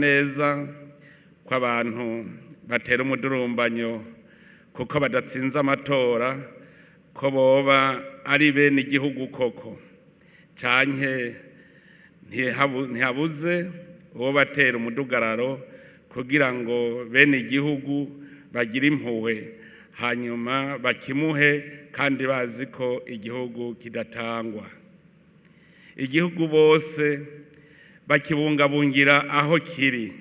Neza ko abantu batera umudurumbanyo kuko badatsinze amatora, ko boba ari bene igihugu koko, canke ntihabuze uwo batera umudugararo kugira ngo bene igihugu bagire impuhwe, hanyuma bakimuhe, kandi bazi ko igihugu kidatangwa. Igihugu bose bakibungabungira aho kiri.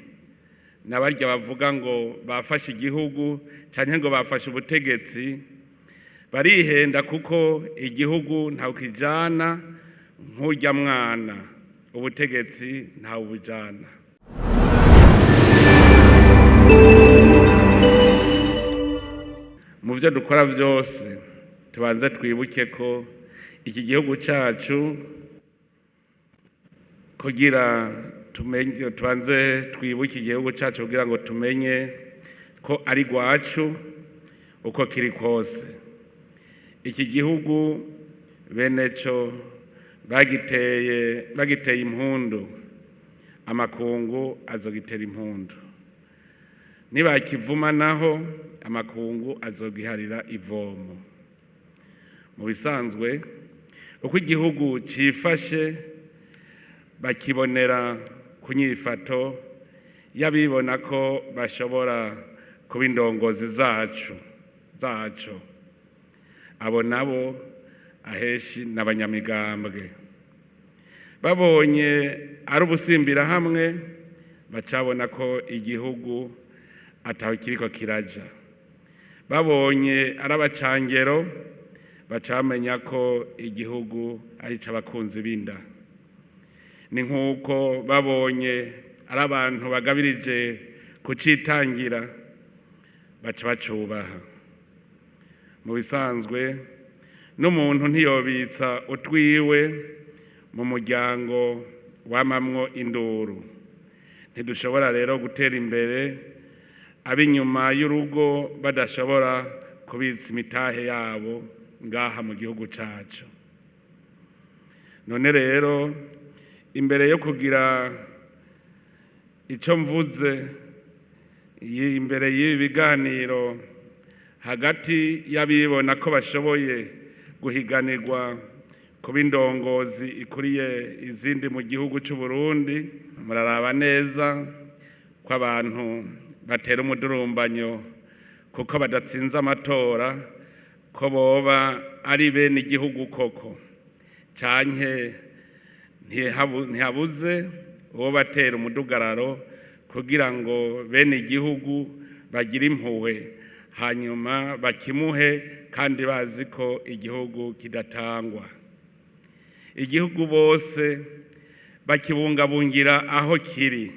N'abarya bavuga ngo bafashe igihugu canke ngo bafashe ubutegetsi barihenda, kuko igihugu ntawe kijana nk'urya mwana, ubutegetsi ntawe bujana. Mu byo dukora byose, tubanze twibuke ko iki gihugu cyacu, kugira tumenye, tubanze twibuke igihugu cyacu kugira ngo tumenye ko ari rwacu uko kiri kose. Iki gihugu bene cyo bagiteye impundu, amakungu azogitera impundu. Nibakivuma naho, amakungu azogiharira ivomo. Mu bisanzwe, uko igihugu cifashe bakibonera ku nyifato y'abibona ko bashobora kuba indongozi zacu. Abo nabo aheshi n'abanyamigambwe. Babonye ari ubusimbira hamwe, bacabona ko igihugu ataho kiriko kiraja. Babonye ari abacangero, bacamenya ko igihugu ari ic'abakunzi b'inda. Ni nk'uko babonye ari abantu bagabirije kucitangira, baca bacubaha. Mu bisanzwe, n'umuntu ntiyobitsa utwiwe mu muryango wamamwo induru. Ntidushobora rero gutera imbere ab'inyuma y'urugo badashobora kubitsa imitahe yabo ngaha mu gihugu cacu. None rero, imbere yo kugira ico mvuze imbere y'ibi biganiro hagati y'abibona ko bashoboye guhiganirwa kuba indongozi ikuriye izindi mu gihugu cy'u Burundi, muraraba neza ko abantu batera umudurumbanyo kuko badatsinze amatora, ko boba ari bene igihugu koko, canke ntihabuze uwo batera umudugararo kugira ngo bene igihugu bagire impuhwe, hanyuma bakimuhe, kandi bazi ko igihugu kidatangwa. Igihugu bose bakibungabungira aho kiri.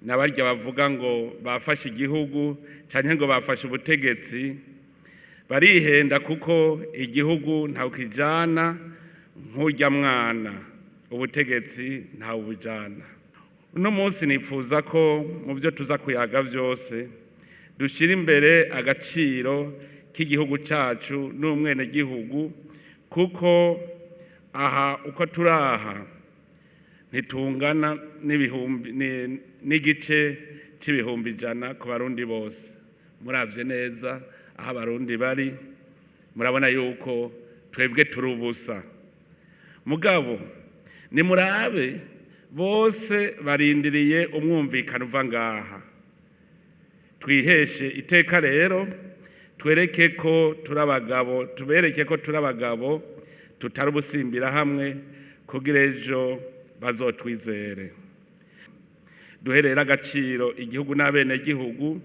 N'abarya bavuga ngo bafashe igihugu canke ngo bafashe ubutegetsi barihenda, kuko igihugu ntawe kijana nk'urya mwana, ubutegetsi ntawe bujana. Uno munsi nifuza ko mu byo tuza kuyaga byose dushyira imbere agaciro k'igihugu cyacu n'umwenegihugu, kuko aha uko turi aha ntitungana n'ibihumbi n'igice c'ibihumbi 100 ku Barundi bose. Muravye neza aho Abarundi bari, murabona yuko twebwe turi ubusa. Mugabo nimurabe, bose barindiriye umwumvikano uva ngaha. Twiheshe iteka rero, twereke ko turi abagabo, tubereke ko turi abagabo, tutari ubusimbira hamwe, kugira ejo bazotwizere. Duhe rero agaciro igihugu n'abenegihugu,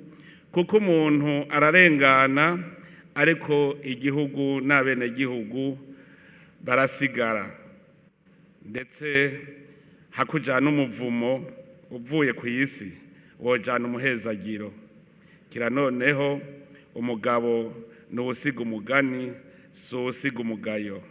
kuko umuntu ararengana, ariko igihugu n'abenegihugu barasigara. Ndetse hakujana umuvumo uvuye ku isi, wojana umuhezagiro. Kira noneho, umugabo ni uwusiga umugani, si uwusiga umugayo.